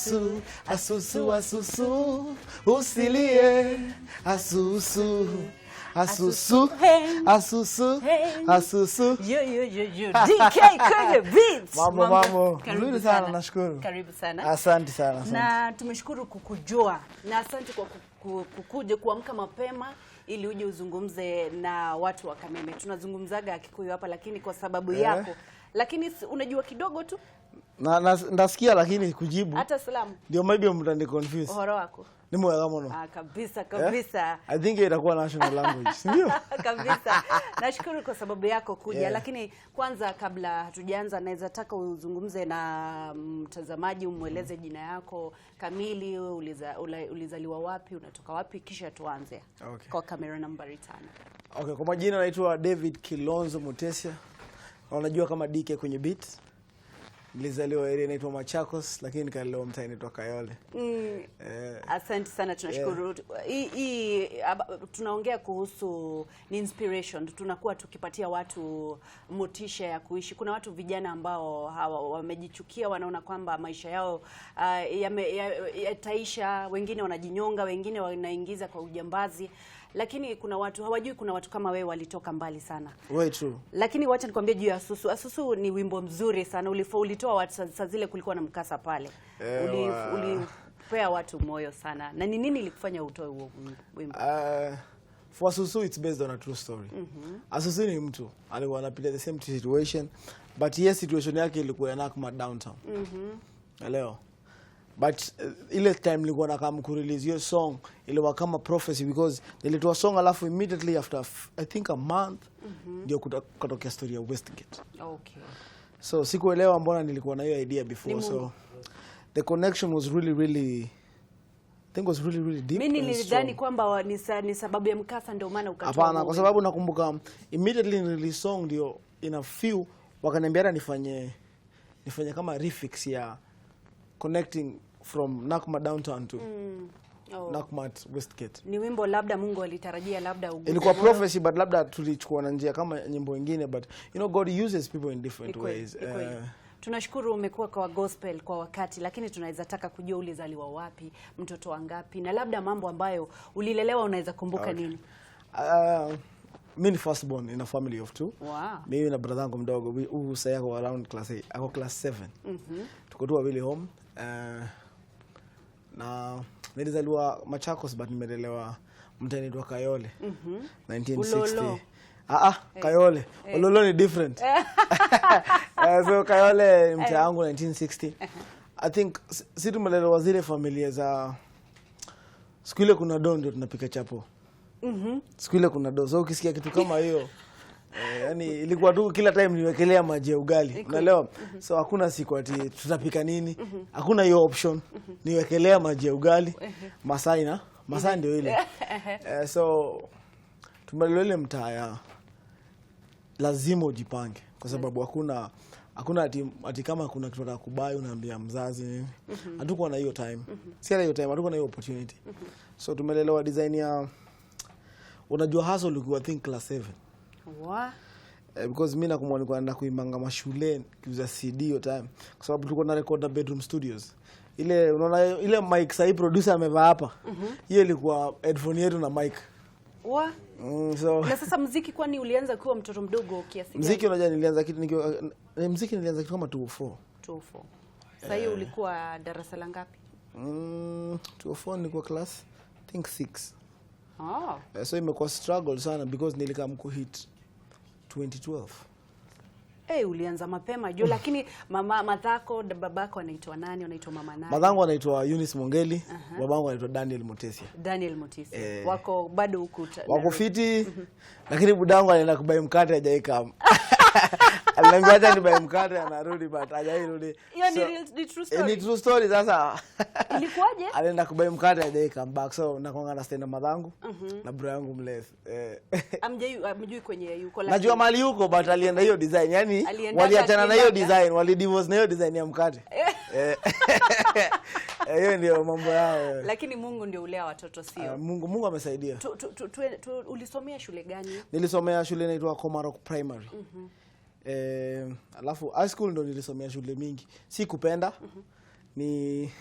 Asusu, asusu, asusu, usilie, asusu, asusu, Hey. asusu, Hey. asusu. Yo, yo, yo, yo. DK kwenye beats. Mambo, mambo. Karibu Nzuri sana, nashukuru. Karibu sana. Asante sana, asante. Na tumeshukuru kukujua na asante kwa kukuja kuamka mapema ili uje uzungumze na watu wa Kameme. Tunazungumzaga Kikuyu hapa lakini kwa sababu yako. Lakini unajua kidogo tu. Na ndasikia lakini kujibu Hata salamu. Ndio maybe mtani confuse. Uhoro wako. Ni mwega muno. Ah, kabisa kabisa. Eh? I think itakuwa national language, si ndio? Kabisa. Nashukuru kwa sababu yako kuja. Lakini kwanza kabla hatujaanza naweza taka uzungumze na mtazamaji, umweleze jina yako kamili, ulizaliwa wapi, unatoka wapi, kisha tuanze. Kwa kamera nambari 5. Okay, kwa majina naitwa David Kilonzo Mutesia. Na unajua kama DK kwenye beat. Nilizaliwa area inaitwa Machakos lakini nikalelewa mtaa inaitwa Kayole. Asante sana, tunashukuru. Hii tunaongea kuhusu ni inspiration. Tunakuwa tukipatia watu motisha ya kuishi. Kuna watu vijana ambao hawa wamejichukia, wanaona kwamba maisha yao yataisha, wengine wanajinyonga, wengine wanaingiza kwa ujambazi. Lakini kuna watu hawajui kuna watu kama wewe walitoka mbali sana. Very true. Lakini wacha nikwambie juu ya Asusu. Asusu ni wimbo mzuri sana. Ulitoa watu saa zile kulikuwa na mkasa pale. Ulipea watu moyo sana. Na ni nini ilikufanya utoe huo wimbo? For Asusu, it's based on a true story. Asusu ni mtu alikuwa anapitia the same situation, but yes, situation yake ilikuwa ya Nakumatt downtown. Elewa. But ile time nilikuwa nakam kurelease hiyo song ilikuwa kama prophecy because nilitoa song alafu immediately after I think a month ndio kutokea story ya Westgate. So sikuelewa mbona nilikuwa na hiyo idea before. Ni Mungu. So the connection was really really, I think was really really deep Mimi and nilidhani strong. kwamba ni sababu ya mkasa ndio maana ukatoa Hapana, huo kwa wimbo. sababu nakumbuka immediately nirelease song ndio in a few wakaniambia hata nifanye kama refix ya connecting from Nakumatt downtown to Nakumatt Westgate. Ni wimbo labda Mungu alitarajia labda uguse Ilikuwa moyo. prophecy, but labda tulichukua na njia kama nyimbo ingine, but you know God uses people in different Ni kweli, ways. ni kweli. Tunashukuru umekuwa kwa gospel kwa wakati, lakini tunaweza taka kujua ulizaliwa wapi, mtoto wa ngapi, na labda mambo ambayo ulilelewa unaweza kumbuka nini? Mi ni first born in a family of two. Mimi na brother yangu mdogo huyu sasa ako around class 8, ako class 7. Tuko tu wawili home. Na nilizaliwa Machakos but nimelelewa mtaa inaitwa Kayole. 1960. Ulolo. Ah ah, Kayole. Ulolo ni different. So Kayole mtaa yangu 1960. I think si tumelelewa zile familia za siku ile kuna do ndio tunapika chapo. Siku ile kuna do. So ukisikia kitu kama hiyo, yani ilikuwa tu kila time niwekelea maji ya ugali. Unaelewa? So hakuna siku ati tutapika nini. Hakuna hiyo option. Niwekelea maji ya ugali. Masai na Masai ndio ile. So tumelelewa ile mtaa ya lazima ujipange kwa sababu hakuna ati kama kuna kitu nataka kubuy unaambia mzazi nini. Hatukuwa na hiyo time. Si hata hiyo time, hatukuwa na hiyo opportunity. So tumelelewa design ya unajua hustle ukiwa, I think, class 7. Because mi nakumbuka nilikuwa naenda kuimbanga mashule kuuza CD hiyo time kwa sababu tulikuwa na record na bedroom studios. Ile unaona ile mic sahii producer amevaa hapa, hiyo ilikuwa headphone yetu na mic. So Na sasa mziki kwani ulianza ukiwa mtoto mdogo kiasi gani? Mziki unajua nilianza kitu nikiwa mziki nilianza kitu kama 204. 204. Sasa hiyo ulikuwa darasa la ngapi? 204 nilikuwa class, I think, 6. So imekuwa struggle sana because nilikam kuhit 2012. Hey, ulianza mapema juu, lakini mama mathako babako anaitwa nani? Anaitwa mama nani? Madhangu anaitwa Eunice Mongeli, babangu anaitwa Daniel Mutesia. Daniel Mutisi. Eh. Wako bado huku Wako fiti, lakini budangu anaenda kubuy mkate, hajaikam. Aliniambia acha nibuy mkate, anarudi but hajairudi. Hiyo ni ni true story? Ni true story sasa. Ilikuwaje? Alienda kubuy mkate, hajai come back, so nakwanga na stay na madhangu na bro yangu mlezi. Amjui kwenye yuko? Najua mali yuko, but alienda hiyo design yani Aliendaga waliachana na hiyo akiendaga. design, walidivorce na hiyo design ya mkate. Hiyo ndio mambo yao. Lakini Mungu ndio ulea watoto, sio? Ah, Mungu amesaidia. Ulisomea shule gani? Nilisomea shule inaitwa Komarok Primary. Alafu high school ndo nilisomea shule mingi. Si kupenda. Ni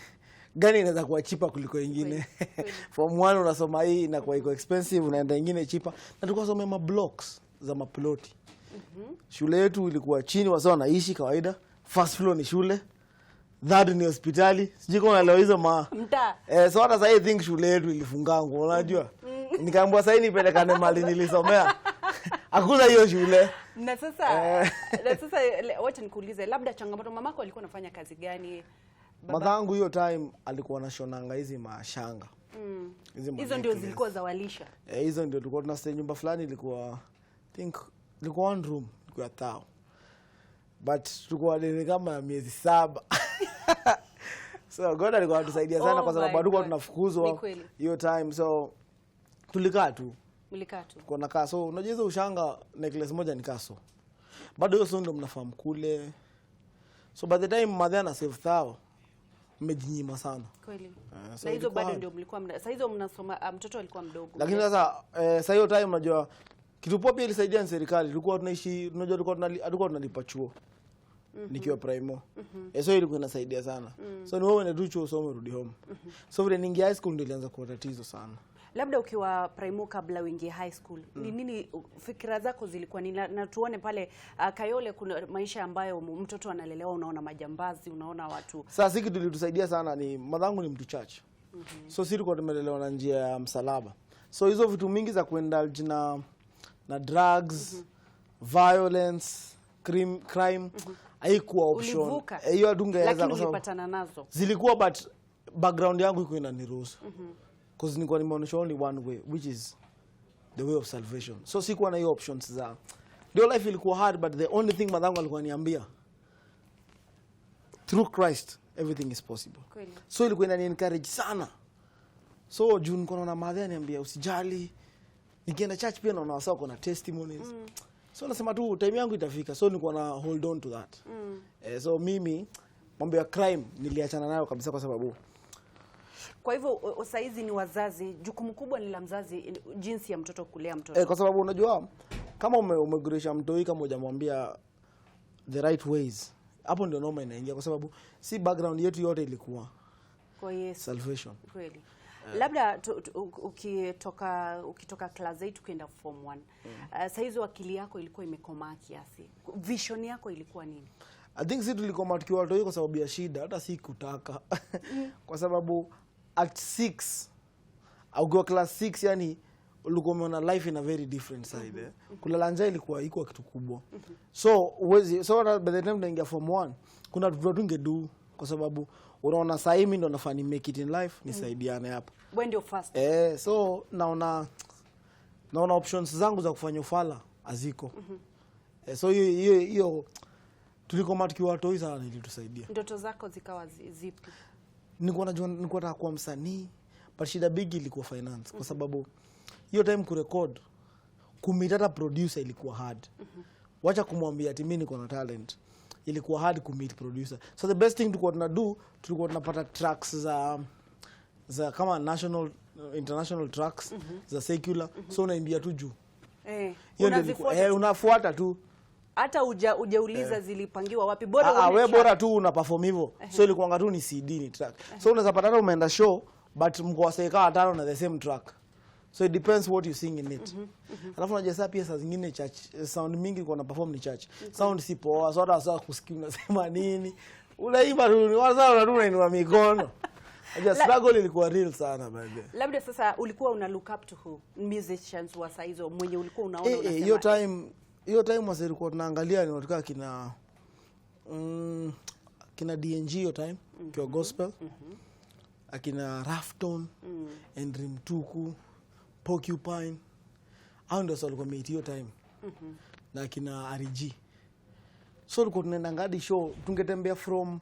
Gani inaweza kuwa cheaper kuliko ingine? Form 1 unasoma hii inakuwa iko expensive, unaenda ingine cheaper. Na tulikuwa tunasomea ma blocks za maploti. Shule yetu ilikuwa chini, wasee wanaishi kawaida. First floor ni shule, third ni hospitali. Sijui kama unaelewa hizo ma Mtaa. Eh, so hata sahii I think shule yetu ilifungangwa, unajua. Nikaambiwa sahii nipelekane mali nilisomea. Hakuna hiyo shule. Na sasa wacha nikuulize, labda changamoto, mamako alikuwa anafanya kazi gani? Baba? Madhangu hiyo time alikuwa anashonanga hizi mashanga. Hizi ma Hizo ndio necklace. zilikuwa za walisha. Eh, hizo ndio tulikuwa tunastay nyumba fulani, ilikuwa, I think ilikuwa one room, ilikuwa thao. But tulikuwa ni kama miezi 7. So God alikuwa anatusaidia sana Oh kwa sababu my hatukuwa God. tunafukuzwa Ni kweli. hiyo time, so tulikaa tu. Mlikaa tu. Tulikuwa nakaa, so unajua hizo ushanga necklace moja ni kaso. Bado hiyo so ndio mnafaa mkule. So by the time madhe ana save thao, mmejinyima sana. Kweli. Eh, so Na hizo ilikuwa bado hard. ndio mlikuwa saa hizo mnasoma, mtoto alikuwa mdogo. Lakini sasa sa hiyo time unajua kitu poa pia ilisaidia ni serikali. Tulikuwa tunaishi, unajua tulikuwa tunalipa chuo. Nikiwa primo. So ilikuwa inasaidia sana. So ni wewe uende tu chuo usome, rudi home. So vile niingia high school ndio ilianza kuwa tatizo sana. Labda ukiwa primo kabla uingie high school, ni nini fikira zako zilikuwa ni na tuone pale Kayole kuna maisha ambayo mtoto analelewa, unaona majambazi, unaona watu. Sasa si kitu ilitusaidia sana ni madhangu ni mtu church. So si tulikuwa tumelelewa na njia ya msalaba. So hizo vitu mingi za kuindulge na drugs, violence, crime haikuwa option. Ulivuka. Eh, hiyo hatungeweza Lakini kwa sababu ulipatana nazo. zilikuwa, but background yangu iko inaniruhusu. Cause nilikuwa nimeonyeshwa only one way, which is the way of salvation. So sikuwa na hiyo options za, ndio life ilikuwa hard, but the only thing madhangu alikuwa niambia, through Christ everything is possible. So ilikuwa inani encourage sana. So juu nilikuwa naona madhe aniambia usijali, nikienda church pia naona wasee wako na testimonies. So nasema tu time yangu itafika, so nilikuwa na hold on to that. Eh, so mimi mambo ya crime niliachana nayo kabisa kwa sababu Kwa hivyo saizi ni wazazi, jukumu kubwa ni la mzazi, jinsi ya mtoto kulea mtoto. Eh, kwa sababu unajua kama umegurisha mtoi kama hujamwambia the right ways, hapo ndio noma inaingia, kwa sababu si background yetu yote ilikuwa Kwa Yesu. salvation. Kweli. Labda ukitoka class 8 ukienda form 1. Saizi akili yako ilikuwa imekomaa kiasi. Vision yako ilikuwa nini? I think si tulikoma tukiwa watoi kwa sababu ya shida, hata si kutaka. Kwa sababu at 6, ukiwa class 6, yani ulikuwa umeona life in a very different side. Eh. Kulala njaa ilikuwa iko kitu kubwa. So uwezi, so hata by the time tunaingia form 1 kuna vitu tungedu kwa sababu unaona saa hii mimi ndo nafaa ni make it in life, nisaidiane hapa. Wewe ndio first. Eh, so naona options zangu za kufanya ufala haziko. Eh, so hiyo tulikoma tukiwa watoi sana ilitusaidia. Ndoto zako zikawa zipi? Nilikuwa najua nilikuwa nataka kuwa msanii, but shida big ilikuwa finance, kwa sababu hiyo time kurecord, kumeet hata producer ilikuwa hard. Wacha kumwambia ati mimi niko na talent. Ilikuwa hard kumeet producer. So the best thing tulikuwa tunadu, tulikuwa tunapata tracks za kama national, international tracks za secular, so unaimbia tu juu. Eh, Hiyo ndio ilikuwa, unazifuata eh, unafuata tu. Hata hujauliza zilipangiwa wapi, bora Ah, ah, uone we track. bora tu una perform hivyo. So ilikuwanga tu ni CD, ni track. So unaweza pata hata umeenda show, but mko wasee kaa watano na the same track. So it depends what you sing in it. Alafu unajua saa pia saa zingine church sound mingi kwa na perform ni church. Sound si poa, so hata saa kusikia unasema nini. Unaimba tu, wasa tu unainua mikono. Unajua struggle ilikuwa real sana by the way. Labda sasa ulikuwa una look up to who? Musicians wa saa hizo mwenye ulikuwa unaona Eh, eh, unasema hiyo time, hiyo time wasee tulikuwa tunaangalia ni watu kama kina DNG hiyo time kwa gospel, akina Rafton, Andrew Mtuku, Porcupine, hao ndio walikuwa mate hiyo time, na akina RG. So tulikuwa tunaenda ngadi show, tungetembea from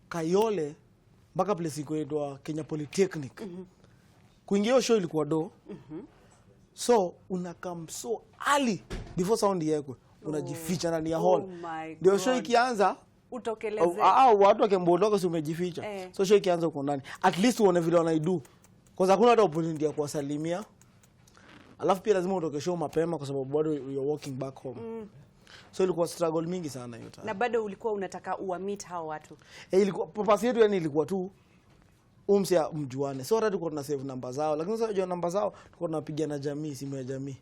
Kayole mpaka place iko inaitwa Kenya Polytechnic. Kuingia hiyo show ilikuwa do, so unakam so early before sound iwekwe, unajificha ndani ya hall Oh my ndio show God. ikianza Utokeleze. au watu wakembodoka, si umejificha? Eh. So show ikianza uko ndani, at least uone vile wanaidu, kwanza hakuna hata opportunity ya kuwasalimia. Alafu pia lazima utoke show mapema kwa sababu bado you're walking back home. So ilikuwa struggle mingi sana hiyo time. Na bado ulikuwa unataka uwameet hao watu. Eh, ilikuwa purpose yetu, yani ilikuwa tu Umse mjuane. So hata tulikuwa tuna save namba zao, lakini sasa unajua namba zao tulikuwa tunapiga na jamii, simu ya jamii.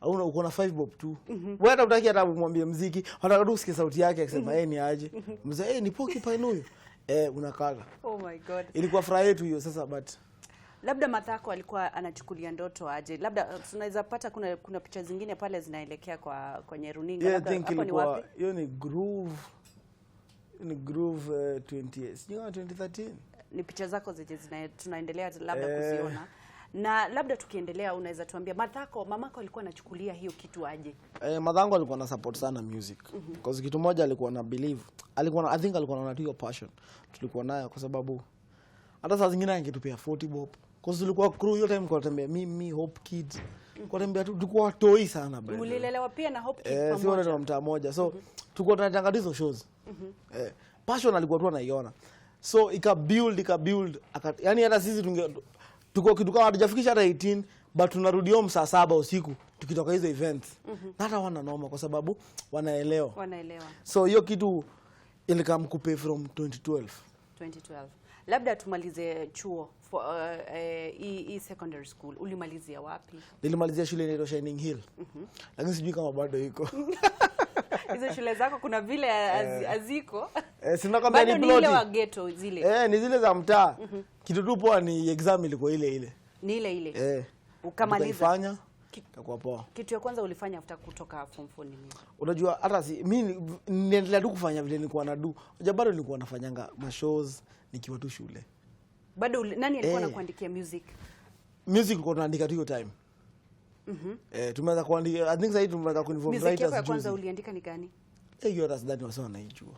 Au uko na 5 bob tu. Wewe hata hutaki hata kumwambia mziki, unataka tu kusikia sauti yake akisema eh, ni aje. Mzee, eh, ni Porcupine huyo. Eh, unakata. Oh my God. Ilikuwa furaha yetu hiyo sasa, but Labda mathako alikuwa anachukulia ndoto aje? Labda tunaweza pata kuna picha zingine pale zinaelekea kwa kwenye runinga. Yeah, I Labda think hapo ni ilikuwa wapi? hiyo ni Groove, ni Groove 20, sijui kama 2013. Ni picha zako zenye tunaendelea labda Eh. kuziona. Na labda tukiendelea, unaweza tuambia mathako, mamako alikuwa anachukulia hiyo kitu aje? Eh, madhangu alikuwa na support sana music. Because kitu moja alikuwa na believe, alikuwa na, I think alikuwa anaona tu hiyo passion tulikuwa nayo, kwa sababu hata saa zingine angetupea 40 bob. Because tulikuwa crew hiyo time, kwa tembea mimi, Hope Kids. Kwa tembea tu, tulikuwa watoi sana, by the way. Mlilelewa pia na Hope Kids Eh, si pamoja? wote wa mtaa moja. So tulikuwa tunatanga hizo shows. Eh, passion alikuwa tu anaiona. So ika build, ika build, yani hata sisi tunge tuko kitu kama hatujafikisha hata 18, but tunarudi home saa 7 usiku tukitoka hizo events. Na hata wana noma kwa sababu wanaelewa. Wanaelewa. So hiyo kitu ilikamkupe from 2012. 2012. Labda tumalize chuo for, hii secondary school ulimalizia wapi? Nilimalizia shule inaitwa Shining Hill. Lakini sijui kama bado iko. Hizo shule zako kuna vile haziko. Eh, si nakwambia Bado ni ni ile ploti. wa ghetto zile. Eh, ni zile za mtaa. Kitu tu poa ni exam ilikuwa ile ile. Ni ile ile. Eh. Ukamaliza. Tukaifanya, ikakuwa poa. Kitu ya kwanza ulifanya after kutoka form 4 ni nini? Unajua hata si mi niendelea tu kufanya vile nilikuwa na do. Unajua bado nilikuwa nafanyanga ma shows nikiwa tu shule. Bado nani alikuwa Eh. anakuandikia music? Music tulikuwa tunaandika tu hiyo time. Eh, tumeanza kuandika, I think sasa hivi tumeanza kuinvolve Music yako ya writers kwanza juzi. uliandika ni gani? Eh, hiyo hata sidhani wase wanaijua.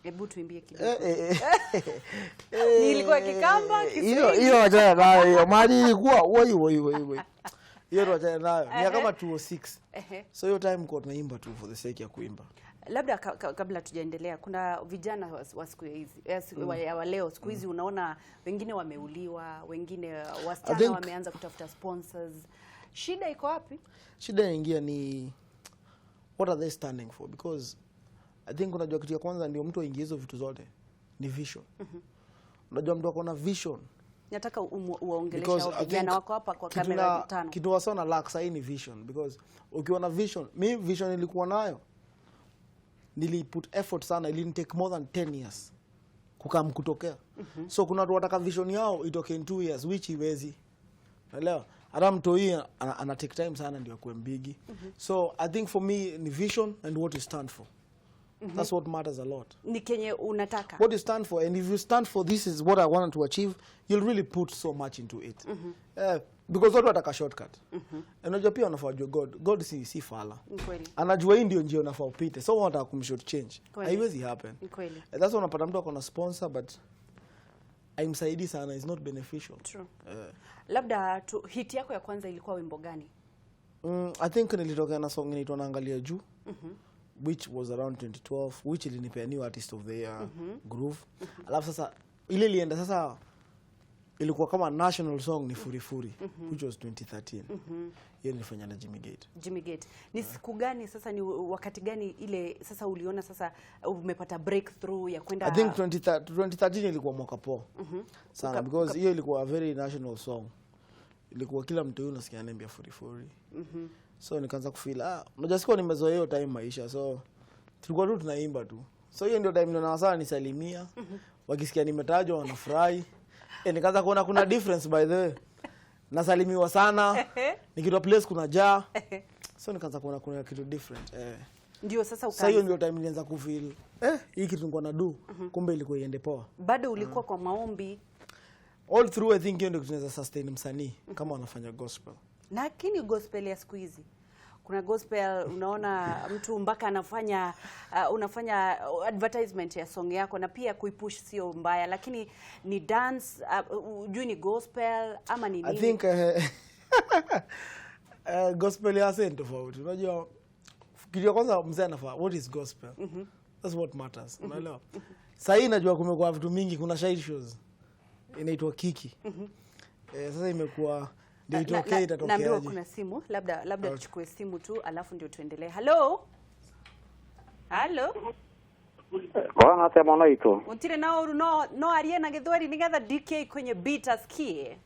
Hebu tuimbie kidogo. Eh, eh, eh. Ni ilikuwa Kikamba, Hiyo Kiswahili? hiyo wachana nayo hiyo. Maji ilikuwa woi woi woi woi. Hiyo tu wachana nayo. Ni ya kama 206. So hiyo time kwa tunaimba tu for the sake ya kuimba. Labda kabla tujaendelea, kuna vijana wa siku hizi, wa leo siku hizi, unaona wengine wameuliwa, wengine wasichana wameanza kutafuta sponsors. Shida iko wapi? Shida inaingia ni what are they standing for, because I think unajua kitu ya kwanza ndio mtu aingie hizo vitu zote ni vision. Unajua mtu akona vision. Nataka uwaongeleshe Because hao I vijana think wako hapa kwa kitu kamera tano. kitu wasona lack sahii ni vision, because ukiwa na vision, mi vision nilikuwa nayo, nili put effort sana, ilini take more than 10 years kukam kutokea. So kuna watu wataka vision yao itoke in 2 years, which iwezi, naelewa hata mtoi ana take time sana ndio akuwe mbigi. So I think for me ni vision and what you stand for. That's what matters a lot. Ni kenye unataka. What you stand for, and if you stand for this is what I want to achieve, you'll really put so much into it, because watu wataka shortcut. And unajua pia wanafaa wajue God si fala. Ni kweli. Anajua hii ndio njia unafaa upite, so wanataka kumshort change. Kweli. Haiwezi happen. Ni kweli. And that's why unapata mtu akona sponsor but haimsaidii sana, is not beneficial. True. Labda tu, hit yako ya kwanza ilikuwa wimbo gani? I think nilitokea na song inaitwa Naangalia Juu, which was around 2012, which ilinipea new artist of the year Groove. Alafu sasa ile ilienda sasa ilikuwa kama national song ni Furifuri, which was 2013. Hiyo nilifanya na Jimmy Gate. Jimmy Gate. Ni siku gani sasa, ni wakati gani ile sasa uliona sasa umepata breakthrough ya kwenda? I think 2013 ilikuwa mwaka poa sana, because hiyo ilikuwa a very national song. Ilikuwa kila mtu unasikia ananiambia Furifuri. So nikaanza kufeel, ah, unajua sikuwa nimezoea hiyo time maisha, so tulikuwa tu tunaimba tu. So hiyo ndio time ndio na nisalimia. Wakisikia nimetajwa wanafurahi. Eh, nikaanza kuona kuna difference, by the way. Nasalimiwa sana. Nikitoa place kuna jaa. So nikaanza kuona kuna kitu different. Eh. Ndio sasa Sasa hiyo ukaanza. ndio time nilianza kufeel, eh, hii kitu nilikuwa na do kumbe ilikuwa iende poa. Bado ulikuwa kwa maombi? All through. I think hiyo ndio kitu inaweza sustain msanii kama wanafanya gospel. Lakini gospel ya siku hizi, kuna gospel unaona mtu mpaka anafanya unafanya advertisement ya song yako, na pia kuipush sio mbaya, lakini ni dance, hujui ni gospel ama ni I nini. think gospel ya ni tofauti. Unajua kitu ya kwanza mzee anafaa, what is gospel? That's what matters. Unaelewa? Sasa hii najua kumekuwa vitu mingi, kuna shade shows inaitwa Kiki. Eh, sasa imekuwa ndio itokee Naambiwa itatokeaje? kuna simu, labda tuchukue simu tu alafu ndio tuendelee. Hello? Hello? Kona atia mwana itu. Gutire na uru no arie na Githweri nigetha DK kwenye beat asikie.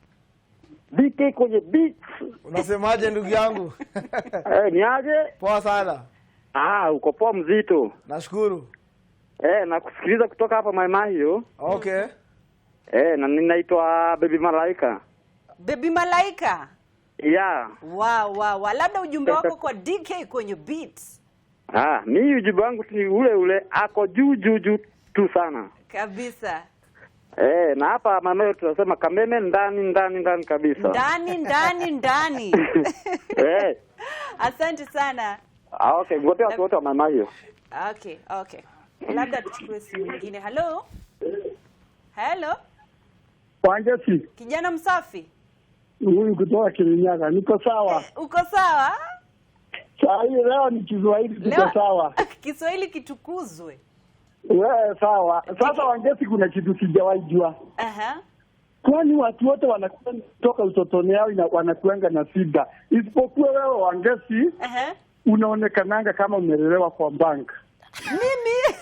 DK kwenye beat. Unasemaje ndugu yangu? Ni aje? Poa sana. Ah, uko poa mzito. Nashukuru. Na kusikiliza kutoka hapa Mai Mahiu. Okay. Na ninaitwa Baby Malaika. Baby Malaika. Yeah. Wow. Labda ujumbe wako kwa DK kwenye beat. Ah, mi ujumbe wangu ni ule ule, ako juu juu juu tu sana. Kabisa. Na hapa Mai Mahiu tunasema Kameme ndani ndani ndani kabisa. Ndani ndani ndani. Asante sana. Ah, okay, ngote watu wote wa Mai Mahiu. Okay. Labda tuchukue simu nyingine. Hello? Hello? Wangeci. Kijana msafi. Huyu kutoka Kirinyaga, niko sawa. Uko sawa? Saa hii leo ni Kiswahili, tuko sawa. Kiswahili kitukuzwe. Wewe sawa. Sasa Wangeci, kuna kitu sijawahi jua. Kwani watu wote wanakuwa toka utotoni yao wanakuanga na shida, isipokuwa wewe Wangeci unaonekananga kama umelelewa kwa bank. Mimi?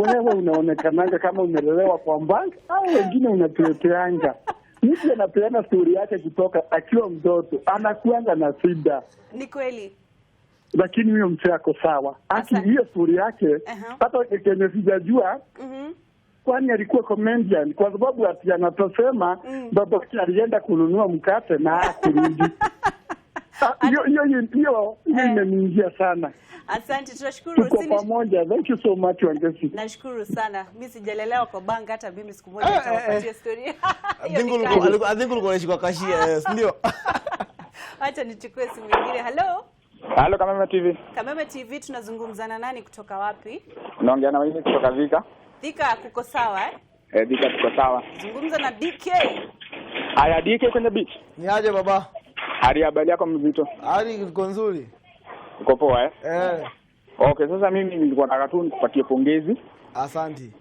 Wewe unaonekananga kama umelelewa kwa bank, au wengine unatuleteanga. Mtu anapeana stori yake kutoka akiwa mtoto, anakuanga na shida. Ni kweli. Lakini huyo mzee ako sawa. Aki hiyo stori yake hata kenye sijajua, kwani alikuwa comedian, kwa sababu ati anaposema babake alienda kununua mkate na hakurudi. Ah, hiyo hiyo hiyo hiyo imeniingia sana. Asante, tunashukuru. Tuko pamoja. Thank you so much, Wangeci. Nashukuru sana. Mimi sijalelewa kwa bank, hata mimi siku moja nitawapatia story. I Hiyo think ni kali. I think ulikuwa unaishi kwa kashia, yes, ndio. Acha nichukue simu nyingine. Hello? Halo Kameme TV. Kameme TV, tunazungumzana nani kutoka wapi? Unaongea na mimi kutoka Thika. Thika kuko sawa, eh? Eh, Thika tuko sawa. Zungumza na DK. Haya, DK kwenye beat. Ni aje baba? Hali habari yako mzito? Hali iko nzuri. Uko poa, eh? Eh. Okay, sasa mimi nilikuwa nataka tu nikupatie pongezi. Asante.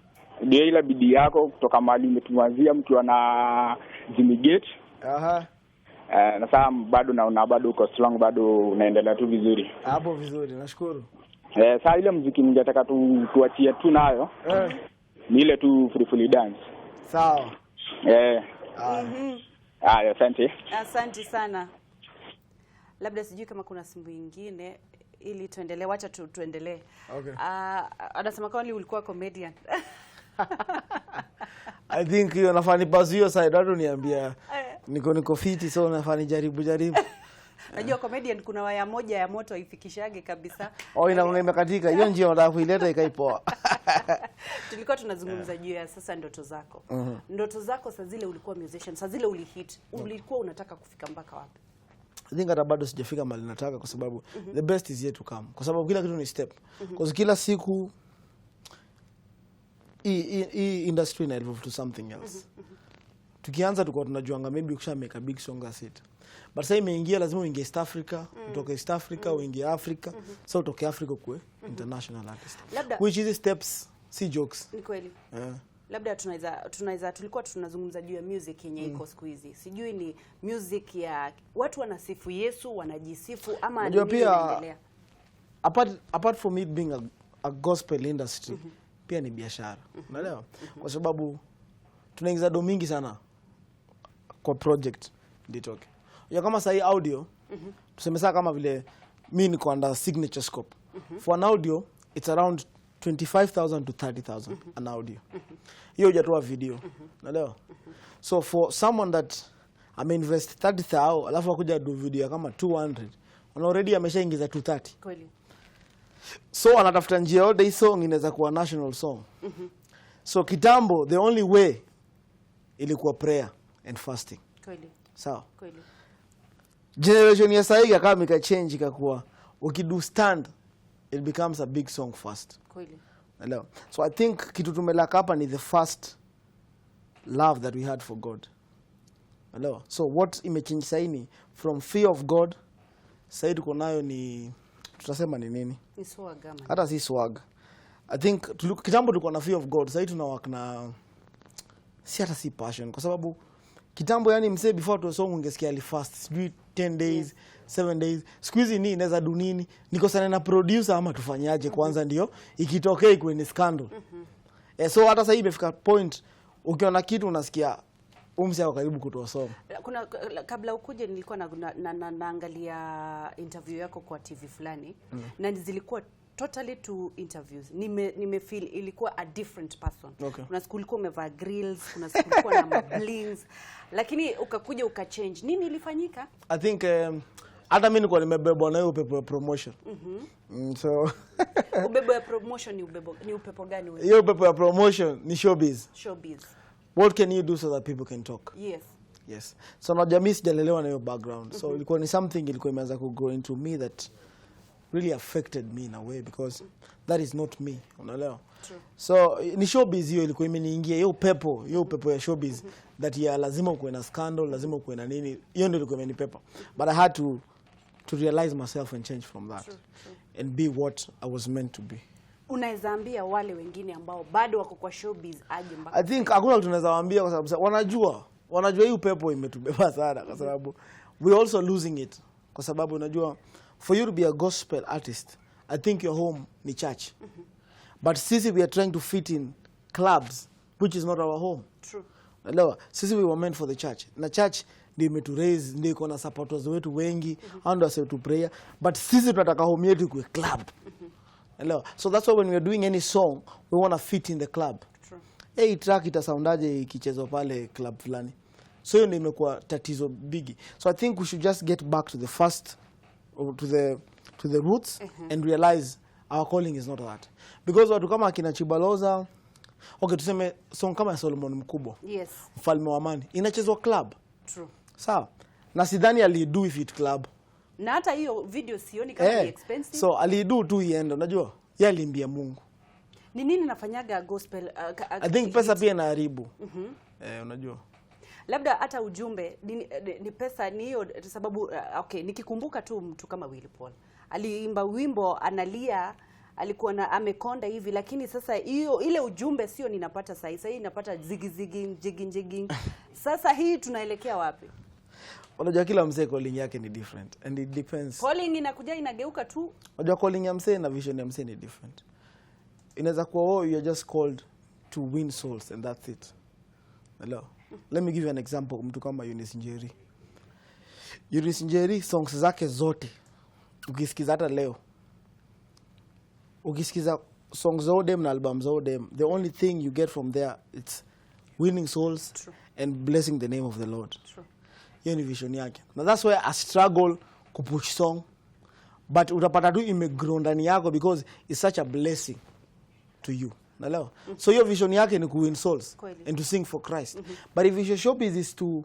Ndio ile bidii yako kutoka mahali umetuanzia mkiwa na Jimmy Gate. Eh, na sasa bado naona bado uko strong, bado unaendelea tu vizuri. Hapo vizuri, nashukuru. Eh, saa ile muziki ningetaka tu tuachie tu nayo ni ile tu free free dance. Sawa. Eh. Haya, asante. Asante sana. Labda sijui kama kuna simu ingine ili tuendelee, wacha tuendelee. Okay. Ah, anasema kwani ulikuwa comedian. I think hiyo nafaa nipass hiyo side, watu niambia niko fiti, so nafaa nijaribu jaribu. Najua comedian kuna waya moja ya moto haifikishage kabisa. Oh, ina imekatika. Hiyo njia unataka kuileta ikaipoa. Tulikuwa tunazungumza juu ya sasa ndoto zako. Ndoto zako saa zile ulikuwa musician, saa zile ulihit, ulikuwa unataka kufika mpaka wapi? I think hata bado sijafika mahali nataka kwa sababu the best is yet to come. Kwa sababu kila kitu ni step. Kwa kila siku hii industry ina evolve to something else. Tukianza tulikuwa tunajuanga maybe ukisha make a big song, that's it. But sasa imeingia lazima uingie East Africa, utoke East Africa, uingie Africa, so utoke Africa kuwe international artist. Which hizi steps si jokes. Ni kweli. Yeah. Labda tunaweza tulikuwa tunazungumza juu ya music yenye iko siku hizi. Sijui ni music ya watu wanasifu Yesu, wanajisifu ama ni Unajua nini pia inaendelea? apart from it being a gospel industry, pia ni biashara, unaelewa, kwa sababu tunaingiza do mingi sana kwa project ndio itoke. Ya kama sahii audio, tuseme saa kama vile mi niko under Signature Scope, for an audio it's around 25,000 to 30,000 an audio. Hiyo hujatoa video, unaelewa? So for someone that ameinvest 30,000 alafu akuja do video ya kama 200, ana already ameshaingiza 230. So anatafuta njia yote hii song inaweza kuwa national song. So kitambo the only way ilikuwa prayer and fasting. Sawa? Kweli. Generation ya sahii kama ikachange, ikakuwa ukido stand it becomes a big song fast. Elewa? So I think kitu tumelack hapa ni the first love that we had for God. Elewa? So what imechange sahii ni from fear of God, sahii tuko nayo ni, tutasema ni nini? Ni swag ama? Hata si swag. I think kitambo tulikuwa na fear of God, sahii tuna work na si hata si passion, kwa sababu Kitambo yani msee before to song ungesikia ali fast sijui 10 days, 7 days. Siku hizi ni inaweza do nini? Nikosane na producer ama tufanyaje kwanza ndio ikitokea ikuwe ni scandal. So hata sasa imefika point ukiona kitu unasikia umse ako karibu kutoa song. Kuna kabla ukuje nilikuwa naangalia interview yako kwa TV fulani na zilikuwa totally two interviews. Nime feel ilikuwa a different person. Okay. Kuna siku ulikuwa umevaa grills, kuna siku ulikuwa na blings, lakini ukakuja ukachange. Nini ilifanyika? I think hata mimi nilikuwa nimebebwa na hiyo upepo ya promotion. So Ubebo ya promotion ni upepo gani wewe? hiyo upepo ya promotion ni showbiz. Showbiz. What can you do so that people can talk? Yes. Yes. So na jamii sijalelewa na hiyo background. So ilikuwa ni something ilikuwa imeanza ku grow into me that really affected me in a way because that is not me. Unaelewa? True. So ni showbiz hiyo ilikuwa imeniingia hiyo upepo ya showbiz that ya lazima ukuwe na scandal, lazima ukuwe na nini. Hiyo ndio ilikuwa imenipepa. But I had to realize myself and change from that. True, true. And be what I was meant to be. Unaweza ambia wale wengine ambao bado wako kwa showbiz aje mpaka? I think hakuna kitu tunaweza waambia kwa sababu wanajua hii upepo imetubeba sana kwa sababu we also losing it. Kwa sababu unajua for you to be a gospel artist, I think your home ni church. But sisi we are trying to fit in clubs which is not our home. True. Unaelewa? Sisi we were meant for the church. Na church ndio imeturaise, ndio iko na supporters wetu wengi, hao ndio wasio tu prayer, but sisi tunataka home yetu ikuwe club. Unaelewa? So that's why when we are doing any song, we want to fit in the club. True. Hey, track itasoundaje ikichezwa pale club fulani? So hiyo ndio imekuwa tatizo bigi. So I think we should just get back to the first, or to the roots and realize our calling is not that. Because watu kama akina Chibaloza, okay, tuseme song kama ya Solomon Mkubwa. Yes. Mfalme wa Amani inachezwa club. True. Sawa. Na sidhani alidu if it club. Na hata hiyo video sioni kama ni expensive. So alidu tu iende, unajua? Yeye aliimbia Mungu. Ni nini nafanyaga gospel? I think pesa pia inaharibu. Unajua. Labda hata ujumbe ni pesa ni hiyo sababu. Okay, nikikumbuka tu mtu kama Willy Paul aliimba wimbo analia, alikuwa na amekonda hivi, lakini sasa hiyo ile ujumbe sio ninapata sahi sahi, ninapata zigi zigi jigi jigi. Sasa hii tunaelekea wapi? Unajua kila mzee calling yake ni different and it depends. Calling inakuja inageuka tu. Unajua calling ya mzee na vision ya mzee ni different. Inaweza kuwa wewe you are just called to win souls and that's it. Hello. Let me give you an example. Mtu kama Eunice Njeri. Eunice Njeri songs zake zote ukisikiza hata leo, ukisikiza songs za Odem na album za Odem, the only thing you get from there it's winning souls. True. And blessing the name of the Lord. True. Hiyo ni vision yake. Na that's why I struggle kupush song, but utapata tu imegrow ndani yako because it's such a blessing to you. Naelewa? So hiyo vision yake ni ku win souls Kweli. and to sing for Christ. But if your showbiz is to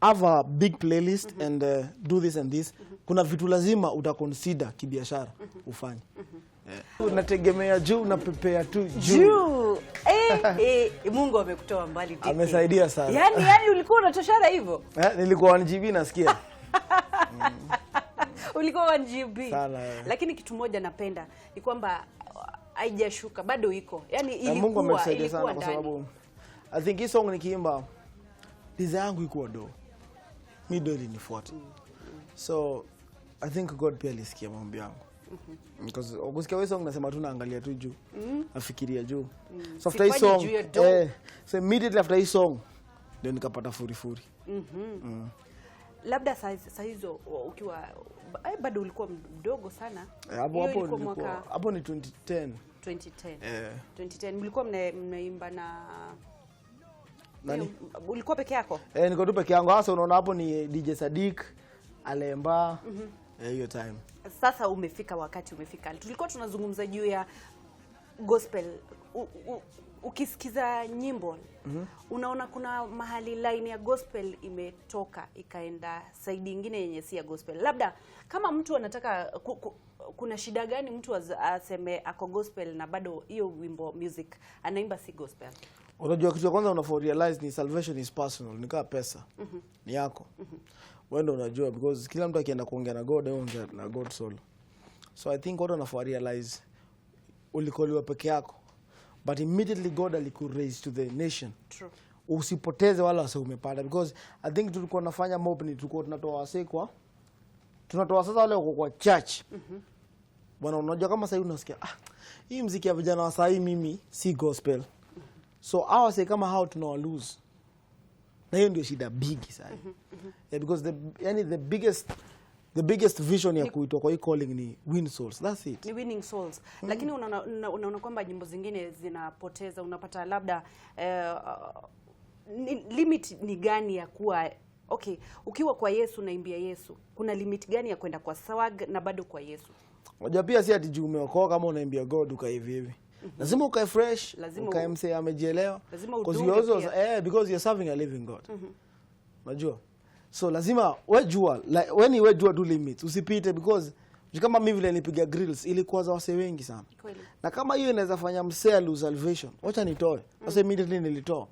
have a big playlist and do this and this, kuna vitu lazima utaconsider kibiashara ufanye. Unategemea juu, unapepea tu juu. Juu. Mungu amekutoa mbali DK. Amesaidia sana. Yaani ulikuwa unatoshana hivyo? Nilikuwa 1GB nasikia. Ulikuwa 1GB. Sana. Lakini kitu moja napenda ni kwamba haijashuka, bado iko. Yaani ilikuwa Mungu ametusaidia sana ilikuwa kwa sababu I think hii song nikiimba desire yangu ikuwa do. Mi do ilinifuata. So I think God pia alisikia maombi yangu. Because ukisikia hiyo song nasema tu naangalia tu juu. Nafikiria juu. So after hii Sifanyi song, juu ya do. So immediately after hii song ndio nikapata furifuri. Labda saa hizo ukiwa bado ulikuwa mdogo sana. Hapo nilikuwa, hapo ni 2010. 2010. 2010 mlikuwa mnaimba na nani? Ulikuwa peke yako? Niko tu peke yangu. Sasa unaona hapo ni DJ Sadik, Alemba. Hiyo time. Sasa umefika wakati umefika. Tulikuwa tunazungumza juu ya gospel. Ukisikiza nyimbo unaona kuna mahali line ya gospel imetoka ikaenda side nyingine yenye si ya gospel. Labda kama mtu anataka kuna shida gani mtu aseme ako gospel na bado hiyo wimbo music anaimba si gospel? Unajua kitu ya kwanza unafo realize ni salvation is personal, ni kama pesa. Ni yako. Wewe ndio unajua because kila mtu akienda kuongea na God, yeye ongea na God solo. So I think watu wanafo realize ulikoliwa peke yako. But immediately God alikuraise to the nation. True. Usipoteze wale wase umepata, because I think tulikuwa tunafanya mob ni tulikuwa tunatoa wase kwa, tunatoa sasa wale wako kwa church. Bwana, unajua kama sasa unasikia, ah, hii mziki ya vijana wa sasa mimi si gospel. So hawa wase kama hao tunawa lose. Na hiyo ndio shida big sasa. Yeah, because yani the biggest vision ya kuitwa kwa hii calling ni win souls. That's it. Ni winning souls. Lakini unaona kwamba nyimbo zingine zinapoteza, unapata labda limit ni gani ya kuwa okay, ukiwa kwa Yesu naimbia Yesu, kuna limit gani ya kwenda kwa swag na bado kwa Yesu? Unajua pia si ati juu umeokoka kama unaambia God ukae hivi hivi. Lazima ukae fresh, Lazima ukae msee amejielewa. Lazima 'Cause udunge you also, pia. Because you're serving a living God. Unajua? So lazima we jua, like, when we jua do limits, usipite, because kama mimi vile nilipiga grills ilikuwa za wase wengi sana. Na kama hiyo inaweza fanya msee lose salvation, wacha nitoe. Sasa immediately nilitoa.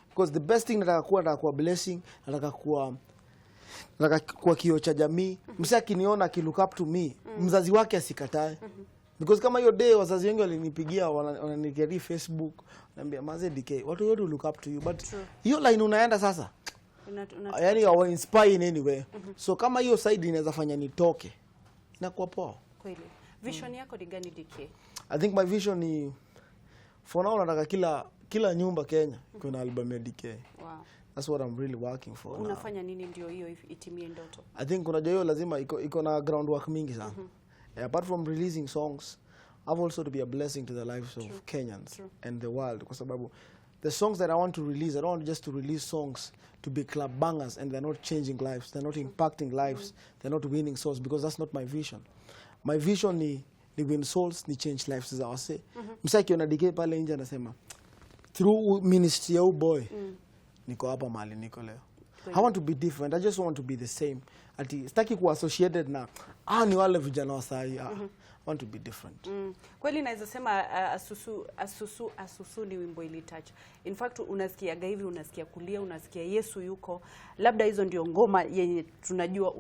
Because the best thing nataka kuwa blessing, nataka kuwa kioo cha jamii. Msee akiniona, akilook up to me, mzazi wake asikatae. Because kama hiyo day wazazi wengi walinipigia, wananikia Facebook, naambia, "Maze DK, watu wote look up to you, but hiyo line unaenda sasa, yani hawa inspire in any way." So kama hiyo side inaweza fanya nitoke, inakuwa poa. Kweli. Vision yako ni gani, DK? I think my vision ni, for now nataka kila nyumba Kenya kuna album ya DK. That's what I'm really working for now. Unafanya nini ndio hiyo itimie ndoto? I think unajua hiyo lazima iko na groundwork mingi sana. Yeah, apart from releasing songs, I've also to be a blessing to the lives of Kenyans and the world, kwa sababu the songs that I want to release, I don't want just to release songs to be club bangers and they're not changing lives, they're not impacting lives, they're not winning souls, because that's not my vision. My vision ni win souls, ni change lives za wase. Msee akiona DK pale nje anasema, "Through ministry ya huyu boy niko hapa mahali niko leo." I want to be different. I just want to be the same. Ati sitaki kuwa associated na, ah, ni wale vijana wa sahi. Ah, I want to be different. Kweli naweza sema asusu asusu asusu ni wimbo ili touch. In fact unasikiaga hivi, unasikia kulia, unasikia Yesu yuko. Labda hizo ndio ngoma yenye tunajua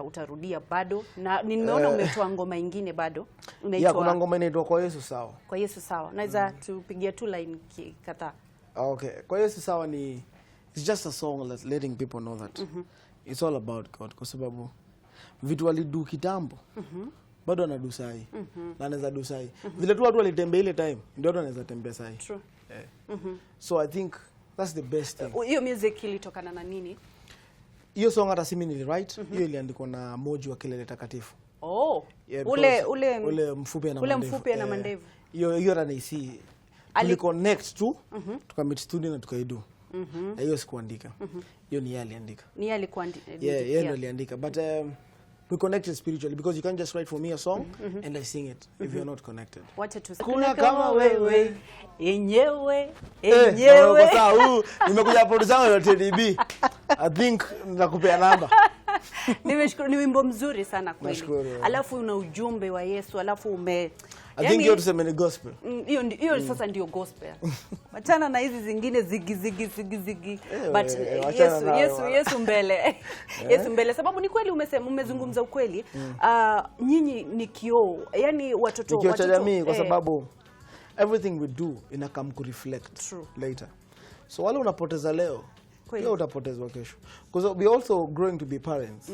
utarudia bado, na nimeona umetoa ngoma ingine bado inaitwa Yeah, kuna ngoma inaitwa Kwa Yesu Sawa. Kwa Yesu Sawa. Naweza tupigia tu line kadhaa. Ah, okay. Kwa Yesu Sawa ni, it's just a song that letting people know that it's all about God, kwa sababu vitu walidu kitambo bado anadu sahi na anaweza du sahi. Vile tu watu walitembea ile time ndio watu wanaweza tembea sahi. True. Eh. So I think that's the best thing. Hiyo music ilitokana na nini? Hiyo song hata si mimi niliwrite, hiyo iliandikwa na Moji wa Kelele Takatifu. Oh, Yeah, ule because ule ule mfupi na ule mandevu. mfupi ana Eh, mandevu. Hiyo hata nisi tuliconnect tu, tukameet studio na tukaidu. Na hiyo sikuandika. Hiyo ni yeye aliandika. Ni yeye alikuwa Yeah, yeye ndo aliandika, but we connected spiritually, because you can't just write for me a song and I sing it if you're not connected. Wacha tu Kuna kama wewe. Yenyewe Eh, yenyewe. na kwa saa huu nimekuja producer wangu wa TDB. I think nakupea namba. Nimeshukuru, ni wimbo mzuri sana kweli. Nashukuru. Alafu una ujumbe wa Yesu, alafu ume I think hiyo tuseme ni gospel. Hiyo sasa ndio gospel. Wachana na hizi zingine zigi zigi zigi zigi. Eh, But wachana Yesu nayo, Yesu bwana. Yesu mbele. Yesu mbele. Sababu ni kweli umesema, umezungumza ukweli. Ah, nyinyi ni kioo. Yaani watoto Ni kioo cha watoto jamii, kwa sababu everything we do ina come ku reflect True. later. So wale unapoteza leo Kweli. pia utapotezwa kesho, because we also growing to be parents.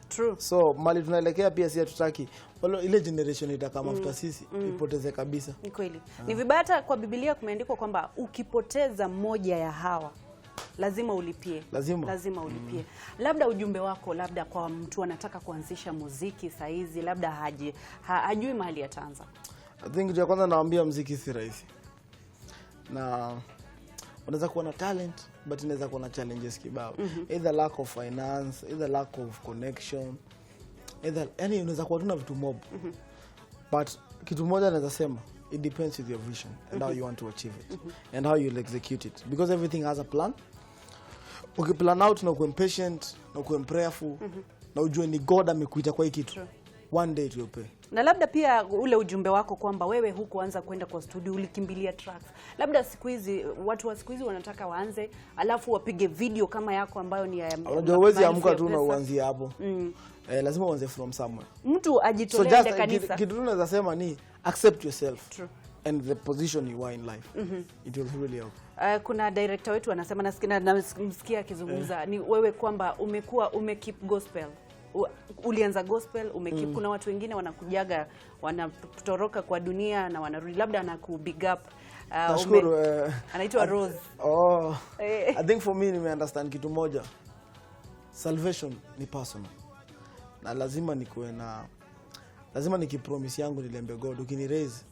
True. So mali tunaelekea pia si hatutaki wale ile generation itakama after sisi ipoteze kabisa. Ni kweli. Ni vibaya, hata kwa Biblia kumeandikwa kwamba ukipoteza mmoja ya hawa lazima ulipie. Lazima. Lazima ulipie. Labda ujumbe wako labda kwa mtu anataka kuanzisha muziki saizi, labda hajui mahali ataanza. I think kitu ya kwanza nawaambia, mziki si rahisi, na unaweza kuwa na talent but inaweza kuwa na challenges kibao, either lack of finance, either lack of connection, either, yani unaweza kuwa tuna vitu mob, but kitu moja naweza sema, it depends with your vision and how you want to achieve it and how you'll execute it, because everything has a plan. Ukiplan out na ukuwe patient na ukuwe prayerful na ujue ni God amekuita kwa hii kitu, one day it will pay. Na labda pia ule ujumbe wako kwamba wewe hukuanza kwenda kwa studio, ulikimbilia tracks. Labda siku hizi watu wa siku hizi wanataka waanze alafu wapige video kama yako ambayo ni ya Unajua huwezi maelfu amka ya tu na pesa. uanzie hapo. Eh, lazima uanze from somewhere. Mtu So ajitolee just aende kanisa. kitu tu naweza sema ni accept yourself True. and the position you are in life. It will really help. Kuna director wetu anasema, nasikia namsikia akizungumza ni wewe kwamba umekuwa umekeep gospel. Ulianza gospel umekeep. Kuna watu wengine wanakujaga wanatoroka kwa dunia na wanarudi, labda anaku big up. Nashukuru. Anaitwa Rose. Oh, I think for me nime understand kitu moja. Salvation ni personal. Na lazima nikuwe na, lazima nikipromise yangu niliambia God, ukini raise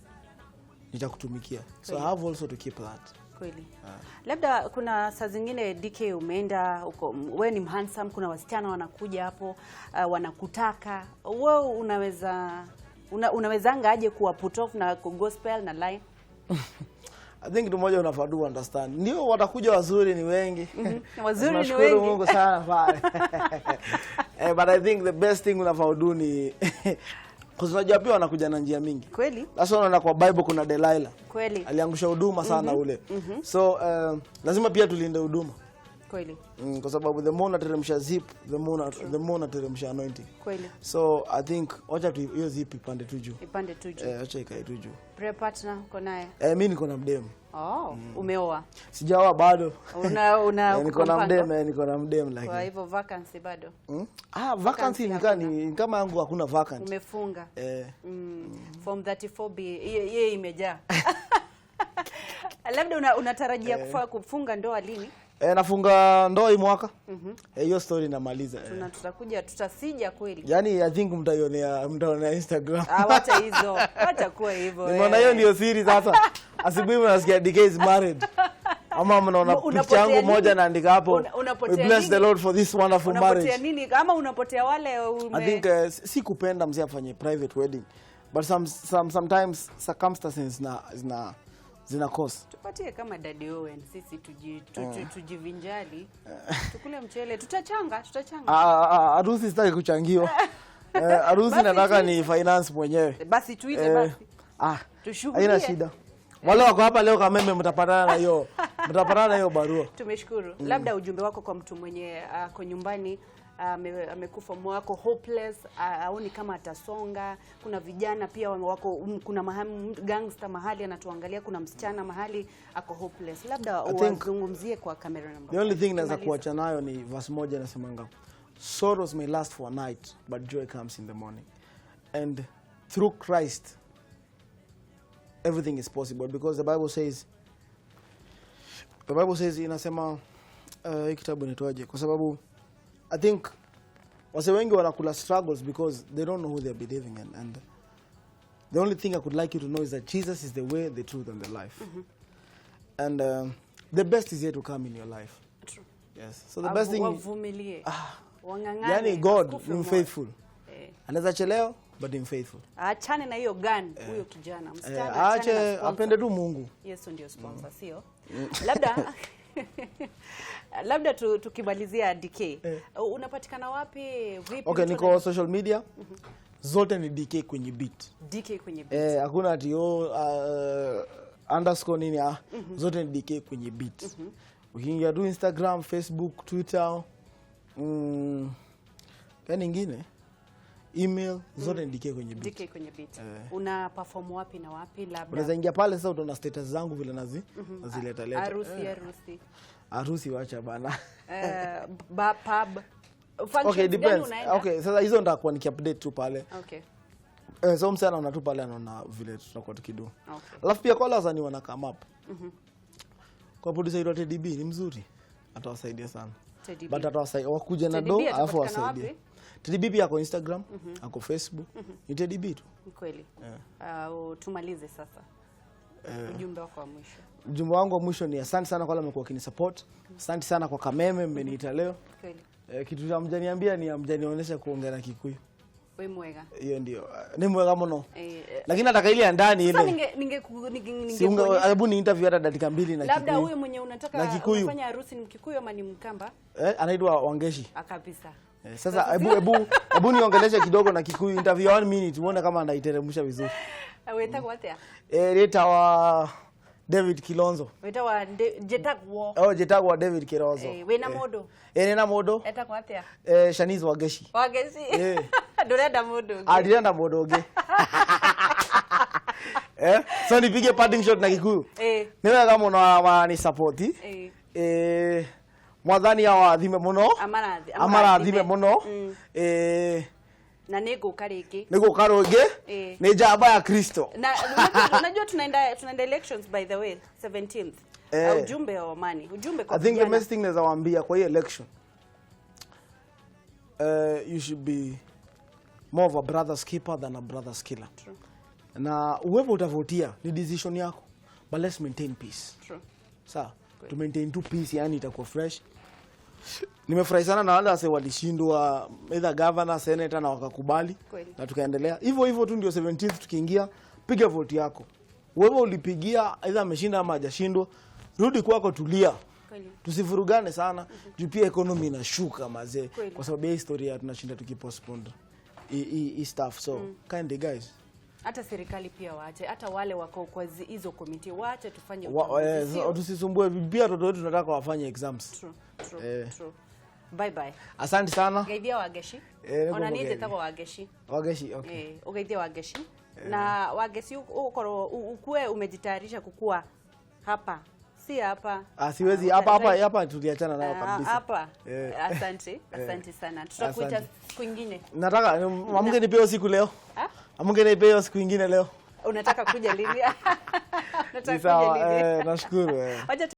nitakutumikia. So I have also to keep that. Kweli. Labda kuna saa zingine DK umeenda uko, wewe ni handsome, kuna wasichana wanakuja hapo wanakutaka. Wewe unaweza unawezanga aje kuwa put off na gospel na line? I think kitu moja unafaa tu understand. Ndio watakuja wazuri ni wengi. Wazuri ni Tunashukuru wengi. Mungu sana pale. But I think the best thing unafaa do ni kwa sababu unajua pia wanakuja na njia mingi. Kweli? Sasa unaona kwa Bible kuna Delilah. Kweli. Aliangusha huduma sana ule. So lazima pia tulinde huduma. Kweli. Kwa sababu the more unateremsha zip, the more unateremsha anointing. Kweli. So I think wacha tu hiyo zip ipande tu juu. Ipande tu juu. Wacha ikae tu juu. Prayer partner uko naye? Mimi niko na mdemu. Oh, umeoa? Sijaoa bado. Una Niko na mdemu, niko na mdemu lakini. Kwa hivyo vacancy bado. Vacancy ni kama yangu hakuna vacant. Umefunga. Form 34B yeye imejaa. Labda unatarajia kufunga ndoa lini? Nafunga ndoa hii mwaka. Hiyo story namaliza. Tutakuja tutasija kweli. Yaani I think mtaonea Instagram. Wacha hizo. Wacha kuwa hivyo. Nimeona hiyo ndio siri sasa. Asubuhi mnasikia DK is married. Ama mnaona picha yangu moja naandika hapo. We bless the Lord for this wonderful marriage. Unapotea nini? Ama unapotea wale I think si kupenda mzee afanye private wedding. But sometimes circumstances zina cause. Tupatie kama Daddy Owen sisi tujivinjali. Tukule mchele, tutachanga. Harusi sitaki kuchangiwa. Harusi nataka ni finance mwenyewe. Basi tuite basi. Tushuhudie. Haina shida. Wale wako hapa leo Kameme mtapatana na hiyo. Mtapatana na hiyo barua. Tumeshukuru. Labda ujumbe wako kwa mtu mwenye ako nyumbani amekufa moyo wako hopeless, haoni kama atasonga. Kuna vijana pia wako, kuna gangster mahali anatuangalia, kuna msichana mahali ako hopeless. Labda uwazungumzie kwa kamera namba. The only thing naweza kuacha nayo ni verse moja inasemanga, sorrows may last for a night but joy comes in the morning. And through Christ everything is possible, because the Bible says inasema hii kitabu inaitwaje, kwa sababu I think wase wengi wanakula struggles because they don't know who they're believing in, and the only thing I could like you to know is that Jesus is the way, the truth and the life. And the best is yet to come in your life. True. Yes. So the best thing, wavumilie. Wangangane. Yani God ni faithful. Anaweza chelewa but ni faithful. Aachane na hiyo gun huyo kijana, msichana aachane na sponsor. Apende tu Mungu. Yesu ndio sponsor, sio? Labda labda tukimalizia DK. Unapatikana wapi? Vipi? Okay, niko social media. Zote ni DK kwenye beat. DK kwenye beat. Hakuna ati underscore nini, zote ni DK kwenye beat. Ukiingia tu Instagram, Facebook, Twitter, yani nyingine, email, zote ni DK kwenye beat. DK kwenye beat. Una perform wapi na wapi labda? Unaweza ingia pale sasa utaona status zangu vile nazileta leta. Harusi. Harusi wacha bana. Pub. Functions. Okay, depends. Okay, sasa hizo nitakuwa nikiupdate tu pale. Okay. So msana anaona tu pale, anaona vile tunakuwa tukidu. Okay. Alafu pia kwa wasanii wana come up. Kwa producer yule Teddy B ni mzuri. Atawasaidia sana. Teddy B. But atawasaidia wakuja na do alafu wasaidie. Teddy B pia ako Instagram, ako Facebook. Ni Teddy B tu. Kweli. Tumalize sasa. Ujumbe wako wa mwisho. Ujumbe wangu wa mwisho ni asante sana kwa wale mmekuwa wakinisupport. Asante sana kwa Kameme mmeniita leo. Kweli. Kitu cha mjaniambia ni mjanionyesha kuongea na Kikuyu. Wewe mwega. Hiyo ndio. Ni mwega mno. Lakini nataka ile ya ndani ile. Sasa ninge hebu ni interview hata dakika 2 na Kikuyu. Labda huyo mwenye unataka kufanya harusi ni Mkikuyu ama ni Mkamba? Anaitwa Wangeshi. Kabisa. Sasa hebu niongeleshe kidogo na Kikuyu, interview 1 minute uone kama anaiteremsha vizuri. Wetagwo atia? Leta David Kilonzo. Wetagwo Jetagwo. Oh, Jetagwo David Kilonzo. Wena modo. Nena modo. Etagwo atia? Shanice Wangeshi. Wangeshi. Ndurenda mundu ungi. Ndirenda mundu ungi. Eh? So nipige parting shot na Kikuyu. Eh. Nĩ wega mũno wa support. Eh. Eh, Mwathani awathime mũno. Amarathime mũno. Eh, Na nĩ ngũka rĩngĩ. Nĩ gũka rũngĩ. Eh. Nĩ njamba ya Kristo. Na unajua tunaenda elections, by the way, 17th. Eh. Ujumbe wa amani, ujumbe kwa I think the vijana. best thing naweza waambia kwa hii election, you should be more of a brother's keeper than a brother's killer. True. Na uwepo utavotia ni decision yako, but let's maintain peace. True. Sawa, to maintain tu peace, yani itakuwa fresh. Nimefurahi sana na wale wase walishindwa either governor, senator na wakakubali na tukaendelea hivyo hivyo tu. Ndio 17th tukiingia, piga vote yako. Wewe ulipigia either ameshinda ama hajashindwa, rudi kwako, tulia. Tusivurugane sana juu pia economy inashuka, mazee, kwa sababu ya historia tunashinda tukipostpone hii stuff. So kindly, guys. Hata serikali pia waache, hata wale wako kwa hizo komiti waache tufanye Wa, sio? tusisumbue pia watoto wetu, tunataka wafanye exams. True, true, true. Bye bye. Asante sana. Geithia Wangeci. Eh, nĩguo. Ona niĩ Mũgeithia. njĩtagwo Wangeci. Wangeci, okay. Eh, ugeithie Wangeci. Na Wangeci, ukorwo ukuwe umejitayarisha kukua hapa, si hapa. Ah, siwezi Ah, hapa hapa hapa, tuliachana nayo Ah, kabisa. hapa. Eh. Asante, asante sana. Tutakuita Asante. siku ingine. Nataka amke nipewe siku leo. Ah? Amke nipewe siku ingine leo. Unataka kuja lini? Unataka Ni sawa, kuja lini? eh, nashukuru. Wacha.